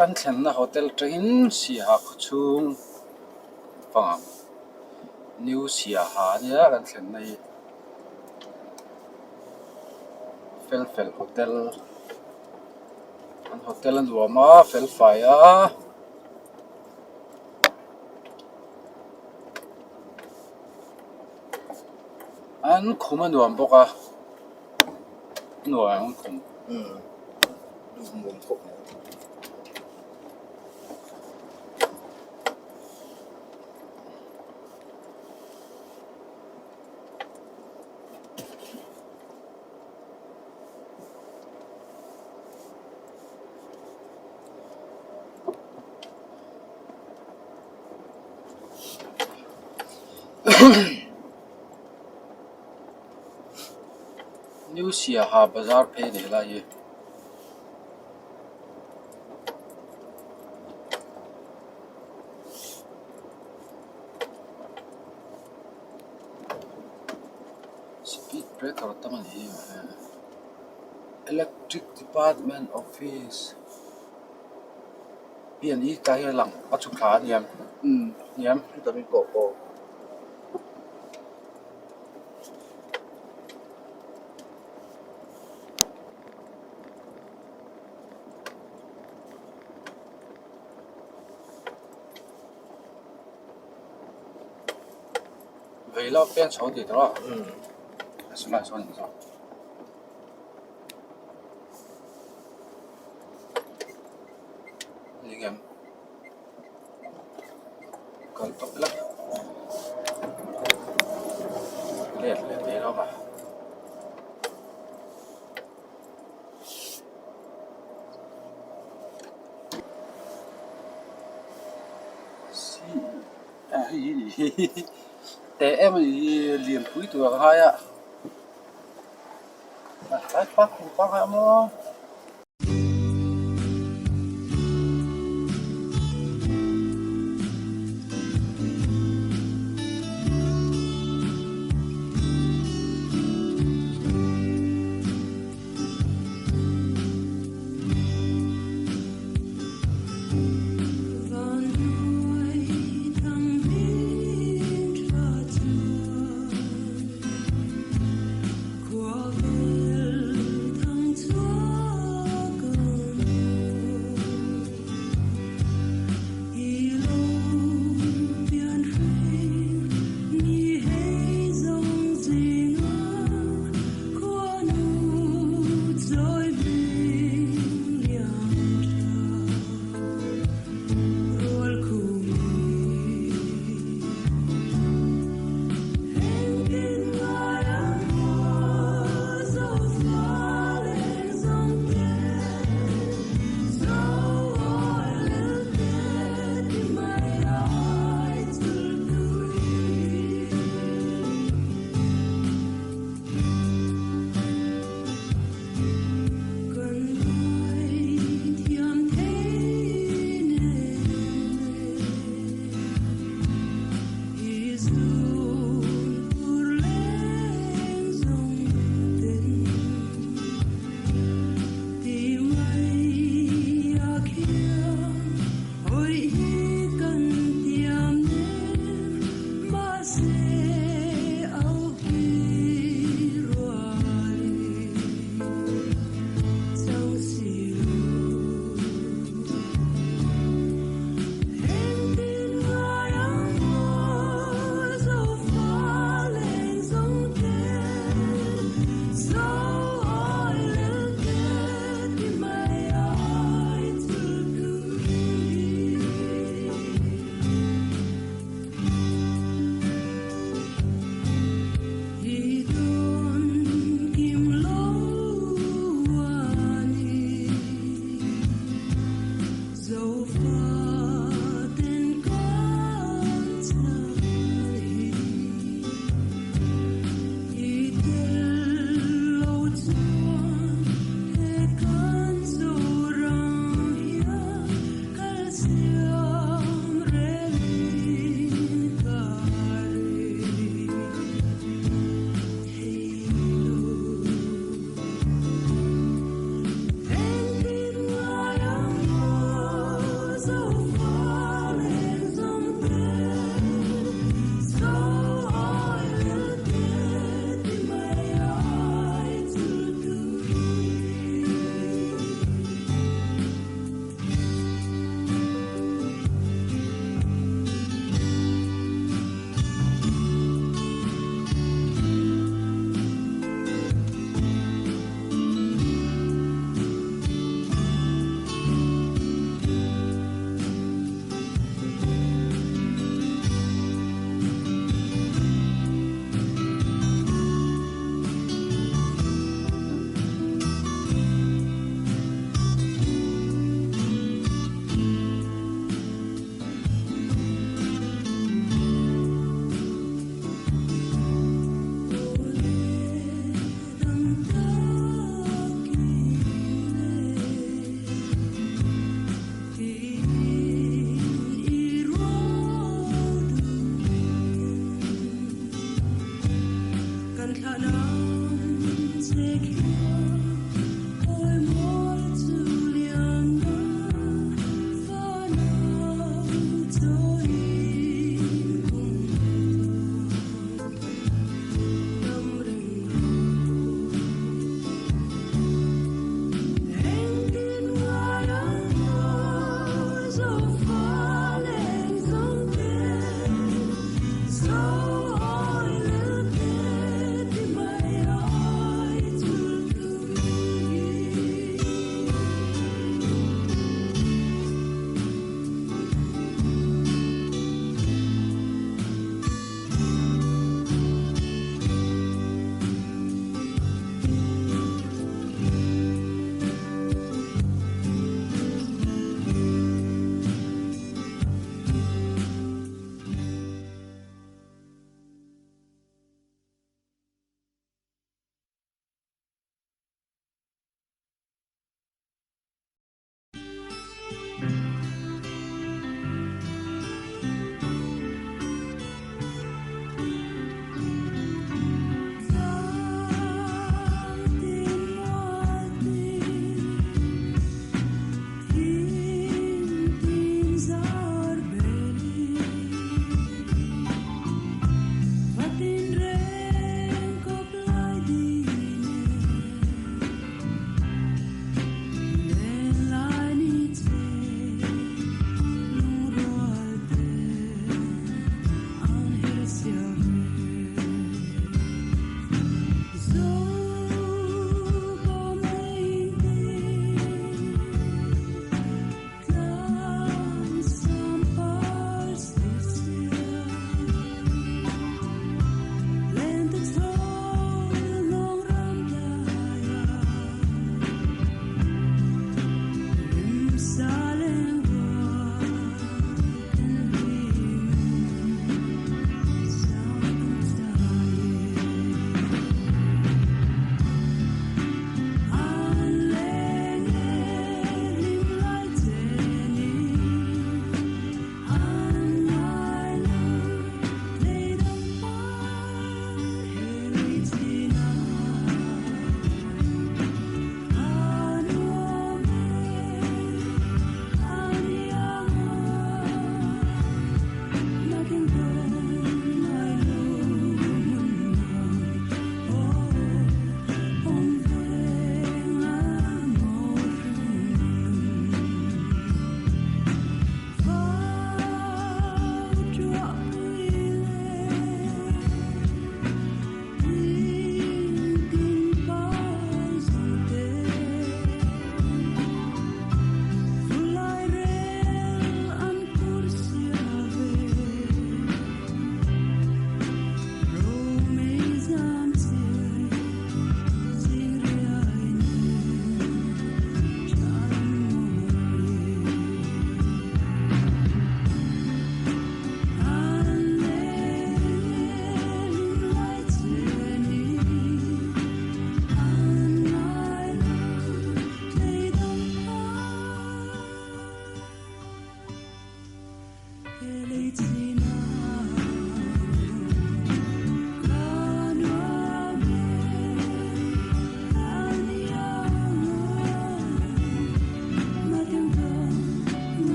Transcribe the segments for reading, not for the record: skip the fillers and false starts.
Kan thlenna hotel tangin Siaha khawchhung pang ang New Siaha a nia kan thlenna hi fel fel hotel an hotel a nuam a fel fai a. An khum a nuam bawk a nuam an khum. New Siaha bazar phei a ni helai hi. Speed breaker tam a ni hi electric department office pian hi tlai hi a lang a chhuk thla a niam niam. Vei lawk te an chho tih tawh a a sawn sawn ni zawk. Ni ngem kal tawp ila let leh thei lo va. Teh em a ni hi lianpui tur a ngai a tlai pak pak a maw.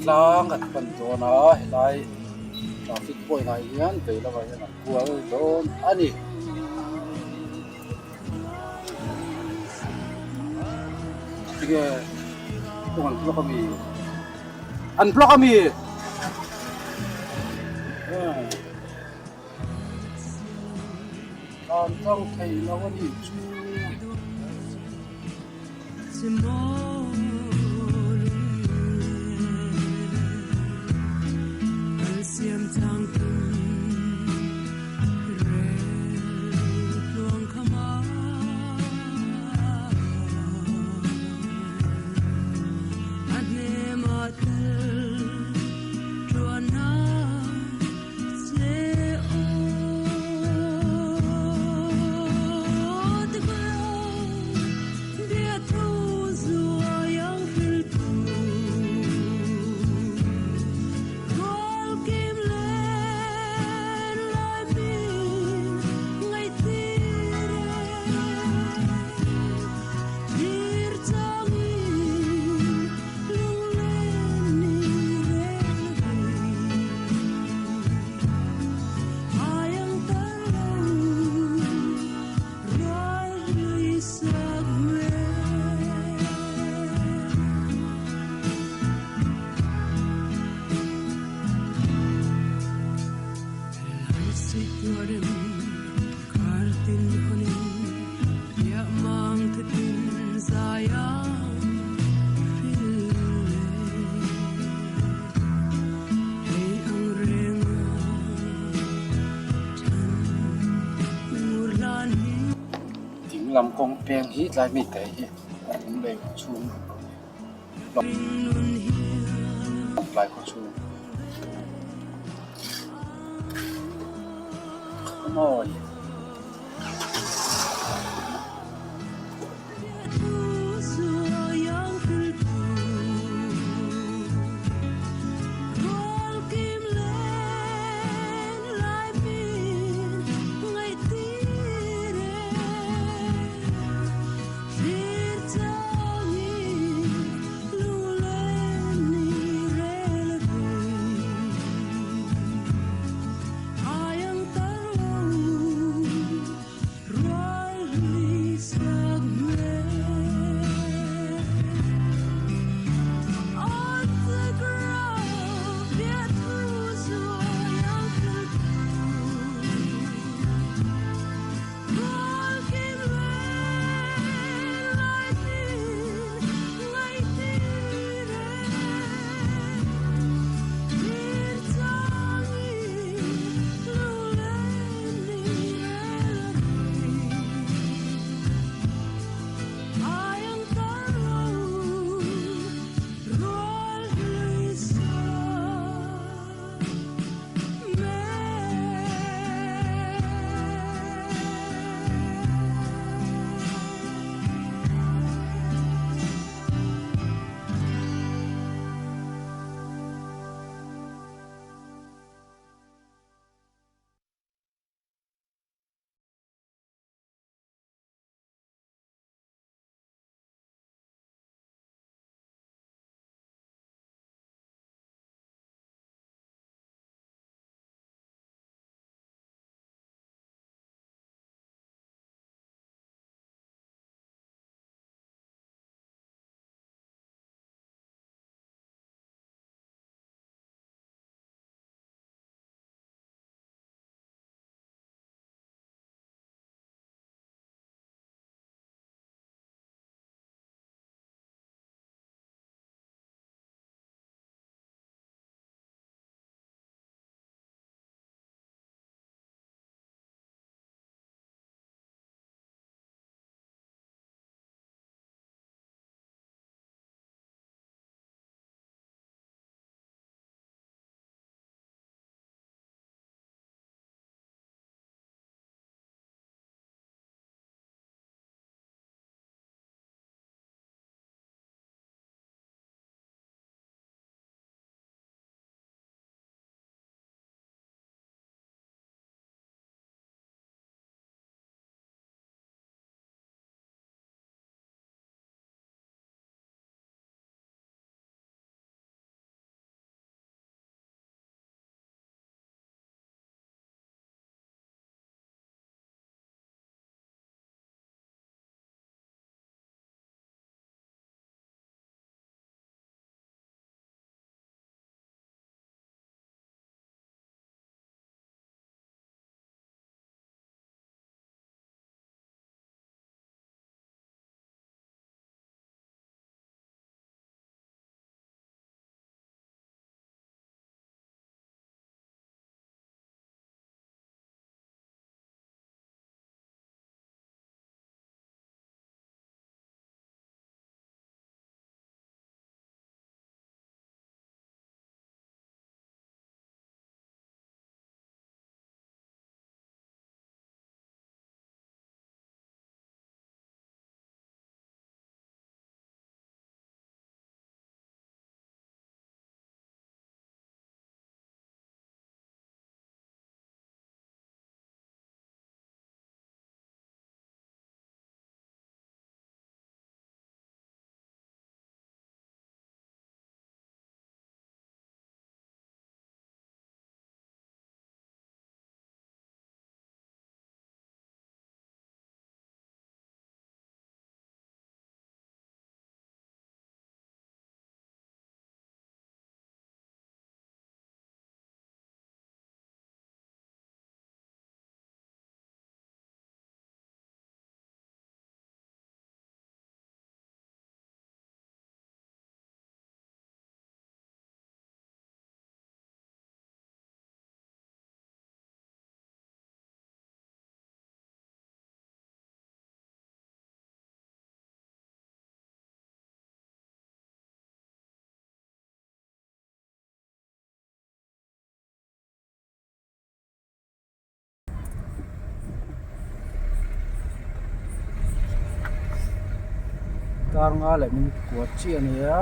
Tlang kan pan dawn a helai traffic point ah hian vei lamah hian an kual dawn a ni. Tinge kawng an block ami an block ami Tlan tlang thei lo a nih chu. Ding lam kawng peng hi tlai mi te hi Lunglei khaw chhung Lawngtlai khaw chhung Khawmawi. Dar nga leh minute kua chiah a ni a.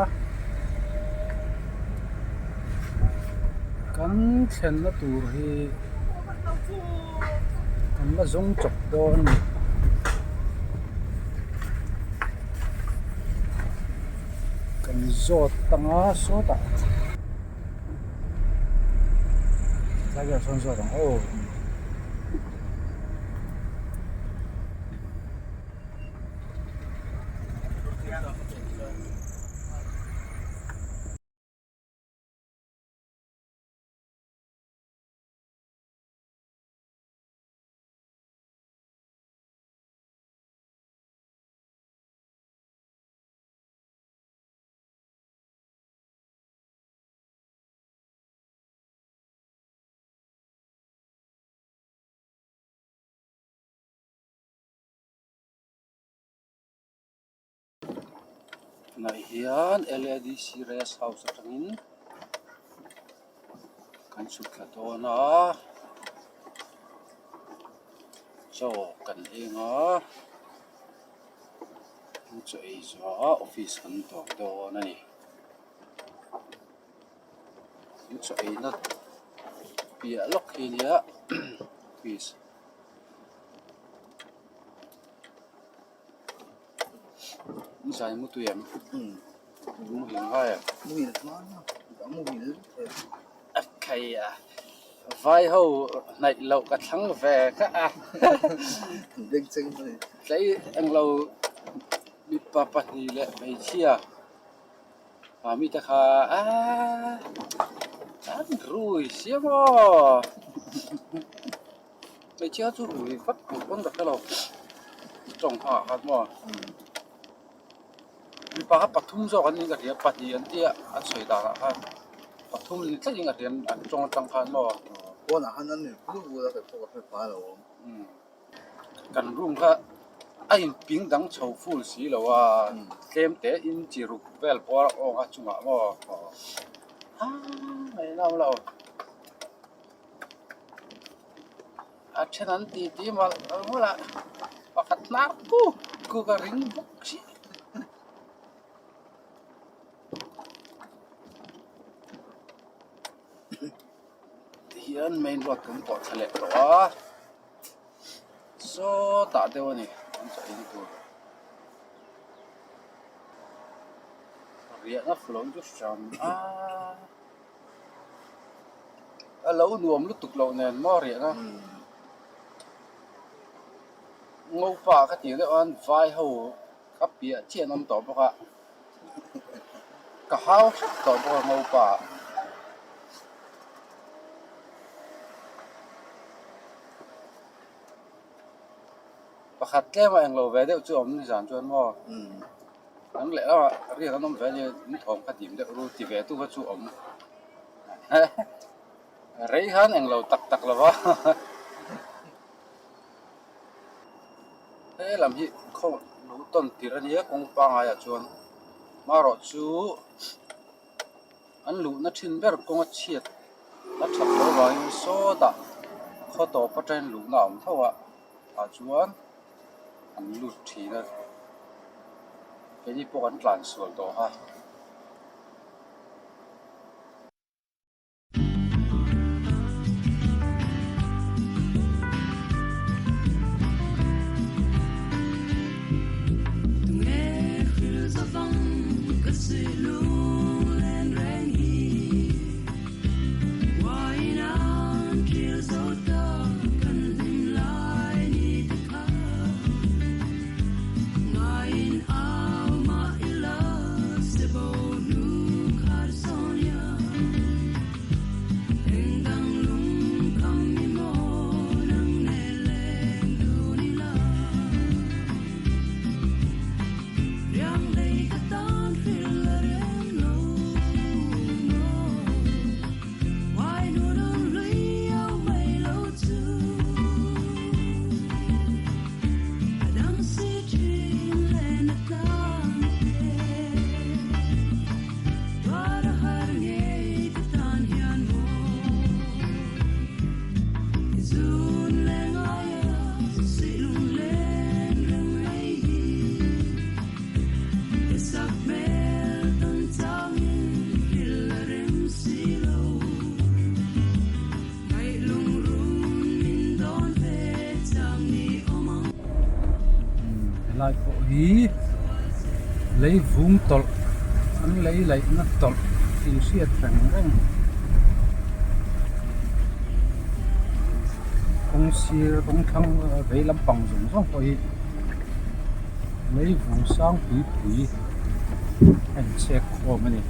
Kan thlenna tur hi kan la zawng chawp dawn a ni. Kan zawt tanga sawtah tlai velah sawn zawt ang aw. Tunah hian L A D C rest house atangin kan chhuk thla dawn a chaw kan eng a chaw ei zawh ah office kan tawp dawn a ni. Chaw eina piah lawk hi ania office. Zai mu tui em? Muhil ngai em? Muhil hma a muhil A khai a vai ho hnaih loh ka thlang ve kha a Beng cheng mai Tlai englo mipa pahnih leh hmeichhia ah mite kha aaa an rui sia maw. Hmeichhia chu rui vak tur pawn ka hre lo tawng hma ah khan maw mipa kha pathum zawk an niin ka hria pahnih an tia an sawi dan ah khan pathum ni tlat in ka hria an tawng atang khan maw pawnah khan an nuih bul bul a kan pawh ka hre pha lo awm kan room kha a inping dang chho full si lo a tlem te in chi ruk vel pawh a awng a chungah maw aa ngaihna awm lo. A then an ti ti malh malh a pakhat hnar kuk kuk a ring bawk si tihian main road kan pawh thla leh tawh a sawtah deuh a ni an chaw ei na tur riahna fuh chu hram a. A lo nuam lutuk loh nen maw riahna ngopa ka tih deuh a vai ho ka piah chiah an awm tawh bawk a ka hau hrep tawh bawk a ngopa ah pakhat tlem a englo ve deuh chu a awm nizan chuan maw. An leh lamah riak an awm ve ania in thawm kha dim deuh ru ti ve tu kha chu awm rei khan englo tak tak lo va he lam hi khaw lu tawn tir ania kawng pangai ah chuan marawh chu an luhna thin ber kawnga chhiat a that loh avangin sawtah khaw tawp atangin luhna a awm tho a tah chuan. an lut thin a keini pawh kan tlan sual tawh a. Hi lei vung tawlh an lei laihna tawlh tih hriat reng reng kawng sir kawng thlang vei lampang zawng zawng pawh hi lei vung sang pui pui a inchhek khawm a ni.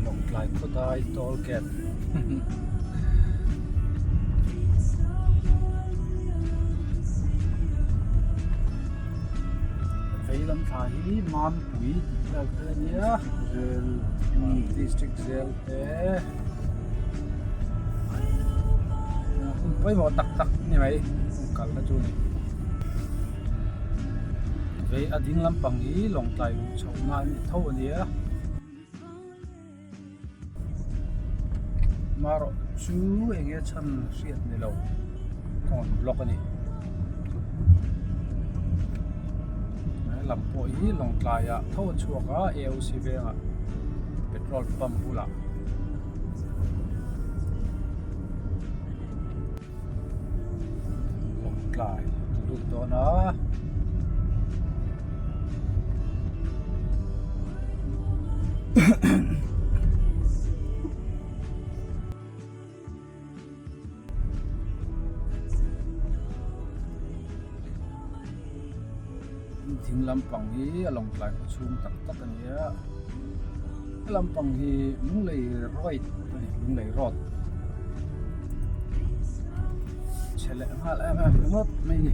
Lawngtlai khawdai toll gate. Vei lam thla hi Mampui tih vel te a nia Zel District zel te hun pawimawh tak tak ni mai hun kalna chu a ni. Vei a ding lampang hi Lawngtlai luh chhohna a ni tho a nia. Marawh chu eng nge chhan hriat ni lo ka rawn block a ni he lam pawh hi Lawngtlai ah tho a chhuak a A O C vengah petrol pump bulah. Lawngtlai a lut dawn a. Thing lampang hi a lawngtlai khaw chhung tak tak a ni a he lampang hi lunglei road a ni lunglei road. Chhe leh nghal em em ringawt mai a ni.